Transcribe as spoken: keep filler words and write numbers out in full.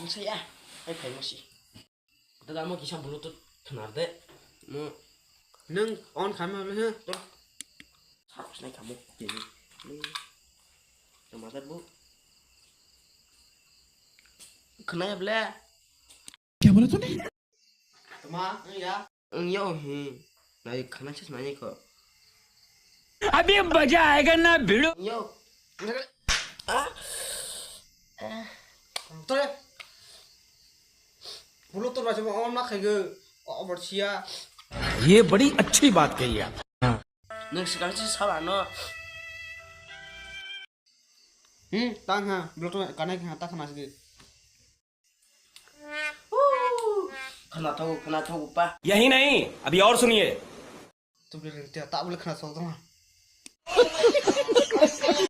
Masa ya, ai phai masi. Daga mo kisa bulu tu thunar de. Mo nung on khamma le he. Sarok sinai kamo. Ni. Ni. Tama dar bu. Khnai ble. Kya bola tune? Tama, ya. Ang yo, hmm. Nai khana sis nai ko. अभी मजा आएगा ना भिड़ू। Yo. Ah. Tore. Pulo to bacha mo na khai go. Obor sia. ये बड़ी अच्छी बात कही आप। Nung sikang si sala no. Hmm, tang ha. Pulo to kanai ha ta khana si. Khana thago, khana thago pa. यही नहीं, अभी और सुनिए। Tubli ring tia ta bole khana sol tong.